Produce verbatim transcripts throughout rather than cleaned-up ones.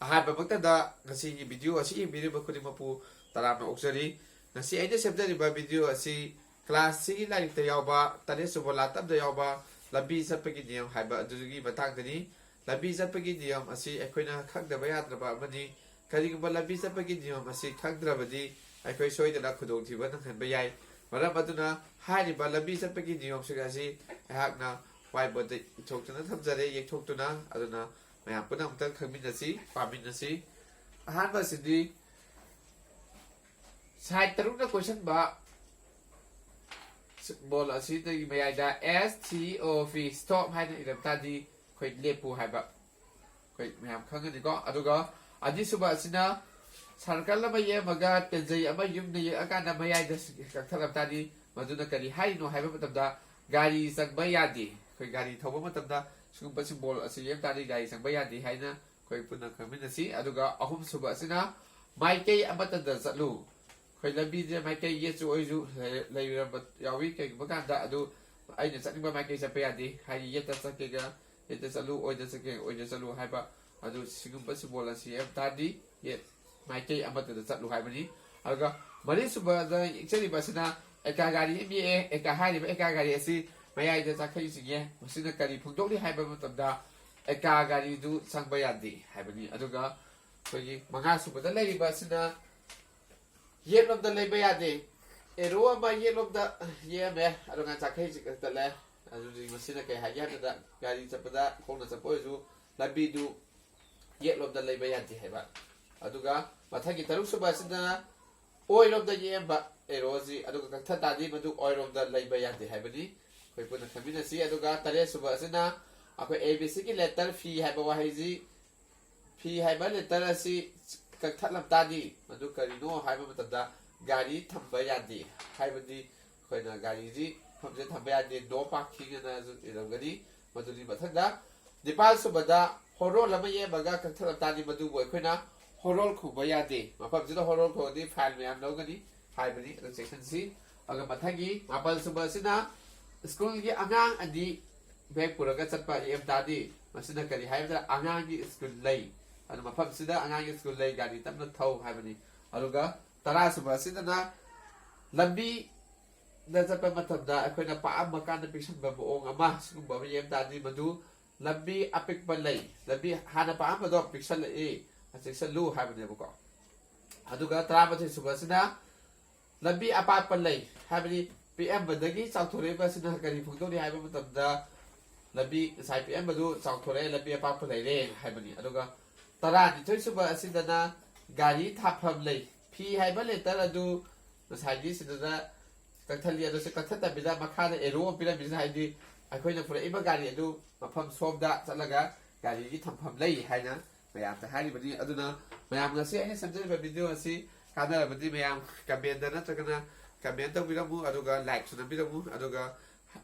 ꯑꯍꯥꯟꯕꯃꯛꯇꯗ ꯉꯁꯤꯒꯤ video ꯑꯁꯤ ꯌꯦꯡꯕꯤꯔꯤꯕ ꯈꯨꯗꯤꯡꯃꯛꯄꯨ ꯇꯔꯥꯝꯅ ꯑꯣꯛꯆꯔꯤ꯫ ꯉꯁꯤ ꯑꯩꯅ ꯁꯦꯝꯖꯔꯤꯕ video ꯑꯁꯤ class ꯁꯤꯒꯤ ꯂꯥꯏꯔꯤꯛꯇ ꯌꯥꯎꯕ, ꯇꯔꯦꯠ ꯁꯨꯕ ꯂꯥꯇꯝꯗ ꯌꯥꯎꯕ ꯂꯝꯕꯤ ꯆꯠꯄꯒꯤ ꯅꯤꯌꯝ ꯍꯥꯏꯕ ꯑꯗꯨꯒꯤ ꯃꯇꯥꯡꯗꯅꯤ꯫ ꯂꯝꯕꯤ ꯆꯠꯄꯒꯤ ꯅꯤꯌꯝ ꯑꯁꯤ ꯑꯩꯈꯣꯏꯅ ꯈꯪꯗꯕ ꯌꯥꯗ꯭ꯔꯕ ꯑꯃꯅꯤ꯫ ꯀꯔꯤꯒꯨꯝꯕ ꯂꯝꯕꯤ ꯆꯠꯄꯒꯤ ꯅꯤꯌꯝ ꯑꯁꯤ ꯈꯪꯗ꯭ꯔꯕꯗꯤ ꯑꯩꯈꯣꯏ ꯁꯣꯏꯗꯅ ꯈꯨꯗꯣꯡꯊꯤꯕ ꯅꯪꯍꯟꯕ ꯌꯥꯏ꯫ ꯃꯔꯝ ꯑꯗꯨꯅ ꯍꯥꯏꯔꯤꯕ ꯂꯝꯕꯤ ꯆꯠꯄꯒꯤ ꯅꯤꯌꯝꯁꯤꯡ ꯑꯁꯤ ꯑꯩꯍꯥꯛꯅ whiteboard ꯏꯊꯣꯛꯇꯨꯅ ꯊꯝꯖꯔꯦ, ꯌꯦꯛꯊꯣꯛꯇꯨꯅ꯫ ꯑꯗꯨꯅ ꯃꯌꯥꯝ ꯄꯨꯝꯅꯃꯛꯇ ꯈꯪꯃꯤꯟꯅꯁꯤ, ꯄꯥꯃꯤꯟꯅꯁꯤ꯫ ꯑꯍꯥꯟꯕꯁꯤꯗꯤ side ꯇꯔꯨꯛꯅ ꯀꯣꯏꯁꯟꯕ symbol ꯑꯁꯤꯗꯒꯤ ꯃꯌꯥꯏꯗ S T O P, stop ꯍꯥꯏꯅ ꯏꯔꯝ ꯇꯥꯔꯗꯤ ꯑꯩꯈꯣꯏ ꯂꯦꯞꯄꯨ ꯍꯥꯏꯕ ꯑꯩꯈꯣꯏ ꯃꯌꯥꯝ ꯈꯪꯒꯅꯤꯀꯣ꯫ ꯑꯗꯨꯒ ꯑꯅꯤꯁꯨꯕ ꯑꯁꯤꯅ circle ꯑꯃ ꯌꯦꯛꯑꯝꯃꯒ ꯇꯦꯟꯖꯩ ꯑꯃ ꯌꯨꯝꯅ ꯌꯦꯛꯑꯀꯥꯟꯗ ꯃꯌꯥꯏꯗ ꯀꯛꯊꯠꯂꯝ ꯇꯥꯔꯗꯤ ꯃꯗꯨꯅ ꯀꯔꯤ ꯍꯥꯏꯔꯤꯅꯣ ꯍꯥꯏꯕ ꯃꯇꯝꯗ ꯒꯥꯔꯤ ꯆꯪꯕ ꯌꯥꯗꯦ꯫ ꯑꯩꯈꯣꯏ ꯒꯥꯔꯤ ꯊꯧꯕ ꯃꯇꯝꯗ ꯁꯤꯒꯨꯝꯕ symbol ꯑꯁꯤ ꯌꯦꯛ ꯇꯥꯔꯗꯤ ꯒꯥꯔꯤ ꯆꯪꯕ ꯌꯥꯗꯦ ꯍꯥꯏꯅ ꯑꯩꯈꯣꯏ ꯄꯨꯟꯅ ꯈꯪꯃꯤꯟꯅꯁꯤ꯫ ꯑꯗꯨꯒ ꯑꯍꯨꯝꯁꯨꯕ ꯑꯁꯤꯅ ꯃꯥꯏꯀꯩ ꯑꯃꯠꯇꯗ ꯆꯠꯂꯨ꯫ ꯑꯩꯈꯣꯏ ꯂꯝꯕꯤꯁꯦ ꯃꯥꯏꯀꯩ ꯌꯦꯠꯁꯨ ꯑꯣꯏꯁꯨ ꯂꯩ-, ꯂꯩꯔꯝꯕ ꯌꯥꯎꯏ꯫ ꯀꯩꯒꯨꯝꯕ ꯀꯥꯟꯗ ꯑꯗꯨ ꯑꯩꯅ ꯆꯠꯅꯤꯡꯕ ꯃꯥꯏꯀꯩ ꯆꯠꯄ ꯌꯥꯗꯦ ꯍꯥꯏꯗꯤ ꯌꯦꯠꯇ ꯆꯠꯀꯦꯒ ꯌꯦꯠꯇ ꯆꯠꯂꯨ, ꯑꯣꯏꯗ ꯆꯠꯀꯦ ꯑꯣꯏꯗ ꯆꯠꯂꯨ ꯍꯥꯏꯕ ꯑꯗꯨ ꯁꯤꯒꯨꯝꯕ symbol ꯑꯁꯤ ꯌꯦꯛ ꯇꯥꯔꯗꯤ ꯌꯦꯠ ꯃꯥꯏꯀꯩ ꯑꯃꯠꯇꯗ ꯆꯠꯂꯨ ꯍꯥꯏꯕꯅꯤ꯫ ꯑꯗꯨꯒ ꯃꯔꯤꯁꯨꯕꯗ ꯌꯦꯛꯆꯔꯤꯕ ꯑꯁꯤꯅ ꯑꯦꯀꯥ ꯒꯥꯔꯤ ꯑꯃ ꯌꯦꯛꯑꯦ꯫ ꯑꯦꯀꯥ ꯍꯥꯏꯔꯤꯕ ꯑꯦꯀꯥ ꯒꯥꯔꯤ ꯑꯁꯤ ꯃꯌꯥꯏꯗ ꯆꯥꯈꯩ ꯆꯤꯡꯉꯦ꯫ ꯃꯁꯤꯅ ꯀꯔꯤ ꯐꯣꯡꯗꯣꯛꯂꯤ ꯍꯥꯏꯕ ꯃꯇꯝꯗ ꯑꯦꯀꯥ ꯒꯥꯔꯤꯗꯨ ꯆꯪꯕ ꯌꯥꯗꯦ ꯍꯥꯏꯕꯅꯤ꯫ ꯑꯗꯨꯒ ꯑꯩꯈꯣꯏꯒꯤ ꯃꯉꯥꯁꯨꯕꯗ ꯂꯩꯔꯤꯕ ꯑꯁꯤꯅ ꯌꯦꯠꯂꯣꯝꯗ ꯂꯩꯕ ꯌꯥꯗꯦ꯫ Arrow ꯑꯃ ꯌꯦꯠꯂꯣꯝꯗ ꯌꯦꯛꯑꯝꯃꯦ, ꯑꯗꯨꯒ ꯆꯥꯈꯩ ꯆꯠꯂꯦ꯫ ꯑꯗꯨꯗꯤ ꯃꯁꯤꯅ ꯀꯩ ꯍꯥꯏꯒꯦ ꯍꯥꯏꯕꯗ ꯒꯥꯔꯤ ꯆꯠꯄꯗ, ꯈꯣꯡꯅ ꯆꯠꯄ ꯑꯣꯏꯔꯁꯨ ꯂꯝꯕꯤꯗꯨ ꯌꯦꯠꯂꯣꯝꯗ ꯂꯩꯕ ꯌꯥꯗꯦ ꯍꯥꯏꯕ꯫ ꯑꯗꯨꯒ ꯃꯊꯪꯒꯤ ꯇꯔꯨꯛꯁꯨꯕ ꯑꯁꯤꯗꯅ ꯑꯣꯏꯔꯣꯝꯗ ꯌꯦꯛꯑꯝꯕ arrow ꯑꯁꯤ, ꯑꯗꯨꯒ ꯀꯛꯊꯠ ꯇꯥꯔꯗꯤ ꯃꯗꯨ ꯑꯣꯏꯔꯣꯝꯗ ꯂꯩꯕ ꯌꯥꯗꯦ ꯍꯥꯏꯕꯅꯤ꯫ ꯑꯩꯈꯣꯏ ꯄꯨꯟꯅ ꯈꯪꯃꯤꯟꯅꯁꯤ꯫ ꯑꯗꯨꯒ ꯇꯔꯦꯠꯁꯨꯕ ꯑꯁꯤꯅ ꯑꯩꯈꯣꯏ A B C ꯒꯤ letter ꯐꯤ ꯍꯥꯏꯕ ꯋꯥꯍꯩꯁꯤ, ꯐꯤ ꯍꯥꯏꯕ letter ꯑꯁꯤ ꯀꯛꯊꯠꯂꯝ ꯇꯥꯔꯗꯤ ꯃꯗꯨ ꯀꯔꯤꯅꯣ ꯍꯥꯏꯕ ꯃꯇꯝꯗ ꯒꯥꯔꯤ ꯊꯝꯕ ꯌꯥꯗꯦ ꯍꯥꯏꯕꯗꯤ ꯑꯩꯈꯣꯏꯅ ꯒꯥꯔꯤꯁꯤ ꯃꯐꯝꯁꯤꯗ ꯊꯝꯕ ꯌꯥꯗꯦ, no parking ꯑꯅꯁꯨ ꯏꯔꯝꯒꯅꯤ꯫ ꯃꯗꯨꯒꯤ ꯃꯊꯪꯗ ꯅꯤꯄꯥꯜ ꯁꯨꯕꯗ ꯍꯣꯔꯣꯜ ꯑꯃ ꯌꯦꯛꯑꯝꯃꯒ ꯀꯛꯊꯠꯂꯝ ꯇꯥꯔꯗꯤ ꯃꯗꯨꯕꯨ ꯑꯩꯈꯣꯏꯅ ꯍꯣꯔꯣꯜ ꯈꯣꯡꯕ ꯌꯥꯗꯦ, ꯃꯐꯝꯁꯤꯗ ꯍꯣꯔꯣꯜ ꯈꯣꯡꯉꯗꯤ fine ꯃꯌꯥꯝ ꯂꯧꯒꯅꯤ ꯍꯥꯏꯕꯅꯤ꯫ ꯑꯗꯨ section ꯁꯤ꯫ ꯑꯗꯨꯒ ꯃꯊꯪꯒꯤ ꯃꯥꯄꯜ ꯁꯨꯕ ꯑꯁꯤꯅ school ꯒꯤ ꯑꯉꯥꯡ ꯑꯅꯤ bag ꯄꯨꯔꯒ ꯆꯠꯄ ꯌꯦꯛꯑꯝ ꯇꯥꯔꯗꯤ ꯃꯁꯤꯅ ꯀꯔꯤ ꯍꯥꯏꯕꯗ ꯑꯉꯥꯡꯒꯤ school ꯂꯩ꯫ ꯑꯗꯨ ꯃꯐꯝꯁꯤꯗ ꯑꯉꯥꯡꯒꯤ ꯁ꯭ꯀꯨꯜ ꯂꯩ, ꯒꯥꯔꯤ ꯇꯞꯅ ꯊꯧ ꯍꯥꯏꯕꯅꯤ꯫ ꯑꯗꯨꯒ ꯇꯔꯥꯁꯨꯕ ꯑꯁꯤꯗꯅ ꯂꯝꯕꯤꯗ ꯆꯠꯄ ꯃꯇꯝꯗ ꯑꯩꯈꯣꯏꯅ ꯄꯥꯛꯑꯝꯕ ꯀꯥꯟꯗ ꯄꯤꯛꯁꯟꯕ ꯃꯑꯣꯡ ꯑꯃ, ꯁꯤꯒꯨꯝꯕ ꯑꯃ ꯌꯦꯡ ꯇꯥꯔꯗꯤ ꯃꯗꯨ ꯂꯝꯕꯤ ꯑꯄꯤꯛꯄ ꯂꯩ, ꯂꯝꯕꯤ ꯍꯥꯟꯅ ꯄꯥꯛꯑꯝꯕꯗꯣ ꯄꯤꯛꯁꯜꯂꯛꯏ, ꯆꯦꯛꯁꯜꯂꯨ ꯍꯥꯏꯕꯅꯦꯕꯀꯣ꯫ ꯑꯗꯨꯒ ꯇꯔꯥꯃꯥꯊꯣꯏ ꯁꯨꯕꯁꯤꯅ ꯂꯝꯕꯤ ꯑꯄꯥꯛꯄ ꯂꯩ ꯍꯥꯏꯕꯗꯤ ꯄꯤꯛꯑꯝꯕꯗꯒꯤ ꯆꯥꯎꯊꯣꯔꯛꯏꯕꯁꯤꯅ ꯀꯔꯤ ꯐꯣꯡꯗꯣꯛꯂꯤ ꯍꯥꯏꯕ ꯃꯇꯝꯗ ꯂꯝꯕꯤ ꯉꯁꯥꯏ ꯄꯤꯛꯑꯝꯕꯗꯨ ꯆꯥꯎꯊꯣꯔꯛꯑꯦ, ꯂꯝꯕꯤ ꯑꯄꯥꯛꯄ ꯂꯩꯔꯦ ꯍꯥꯏꯕꯅꯤ꯫ ꯑꯗꯨꯒ ꯇꯔꯥꯅꯤꯊꯣꯏ ꯁꯨꯕ ꯑꯁꯤꯗꯅ ꯒꯥꯔꯤ ꯊꯝꯐꯝ ꯂꯩ꯫ ꯐꯤ ꯍꯥꯏꯕ ꯂꯦꯇꯔ ꯑꯗꯨ ꯉꯁꯥꯏꯒꯤ ꯁꯤꯗꯅ ꯀꯛꯊꯠꯂꯤ, ꯑꯗꯨꯁꯨ ꯀꯛꯊꯠꯇꯕꯤꯗ ꯃꯈꯥꯗ ꯑꯦꯔꯣ ꯑꯃ ꯄꯤꯔꯝꯃꯤꯁꯤꯅ ꯍꯥꯏꯗꯤ ꯑꯩꯈꯣꯏꯅ ꯄꯨꯔꯛꯏꯕ ꯒꯥꯔꯤ ꯑꯗꯨ ꯃꯐꯝ ꯁꯣꯝꯗ ꯆꯠꯂꯒ ꯒꯥꯔꯤꯒꯤ ꯊꯝꯐꯝ ꯂꯩ ꯍꯥꯏꯅ ꯃꯌꯥꯝꯗ ꯍꯥꯏꯔꯤꯕꯅꯤ꯫ ꯑꯗꯨꯅ ꯃꯌꯥꯝ ꯉꯁꯤ ꯑꯩꯅ ꯁꯦꯝꯖꯔꯤꯕ ꯚꯤꯗꯤꯑꯣ ꯑꯁꯤ ꯀꯥꯟꯅꯔꯕꯗꯤ ꯃꯌꯥꯝ ꯀꯃꯦꯟꯗ ꯅꯠꯇ꯭ꯔꯒꯅ ꯀꯃꯦꯟ ꯇꯧꯕꯤꯔꯝꯃꯨ, ꯑꯗꯨꯒ ꯂꯥꯏꯛꯁꯨ ꯅꯝꯕꯤꯔꯝꯃꯨ, ꯑꯗꯨꯒ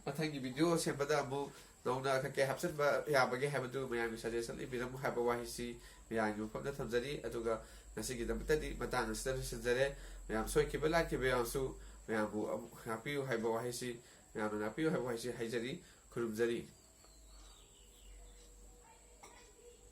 ꯃꯊꯪꯒꯤ ꯚꯤꯗꯤꯑꯣ ꯁꯦꯝꯕꯗ ꯑꯃꯨꯛ ꯅꯧꯅ ꯀꯩꯀꯩ ꯍꯥꯞꯆꯤꯟꯕ ꯌꯥꯕꯒꯦ ꯍꯥꯏꯕꯗꯨ ꯃꯌꯥꯝꯒꯤ ꯁꯖꯦꯁꯟ ꯏꯕꯤꯔꯝꯃꯨ ꯍꯥꯏꯕ ꯋꯥꯍꯩꯁꯤ ꯃꯌꯥꯝꯒꯤ ꯃꯐꯝꯗ ꯊꯝꯖꯔꯤ꯫ ꯑꯗꯨꯒ ꯉꯁꯤꯒꯤꯗꯃꯛꯇꯗꯤ ꯃꯇꯥꯡ ꯑꯁꯤꯗ ꯂꯣꯏꯁꯤꯟꯖꯔꯦ꯫ ꯃꯌꯥꯝ ꯁꯣꯏꯈꯤꯕ ꯂꯥꯟꯈꯤꯕ ꯌꯥꯎꯔꯁꯨ ꯃꯌꯥꯝꯕꯨ ꯑꯃꯨꯛ ꯉꯥꯛꯄꯤꯌꯨ ꯍꯥꯏꯕ ꯋꯥꯍꯩꯁꯤ, ꯃꯌꯥꯝꯅ ꯉꯥꯛꯄꯤꯌꯨ ꯍꯥꯏꯕ ꯋꯥꯍꯩꯁꯤ ꯍꯥꯏꯖꯔꯤ꯫ ꯈꯨꯔꯨꯝꯖꯔꯤ꯫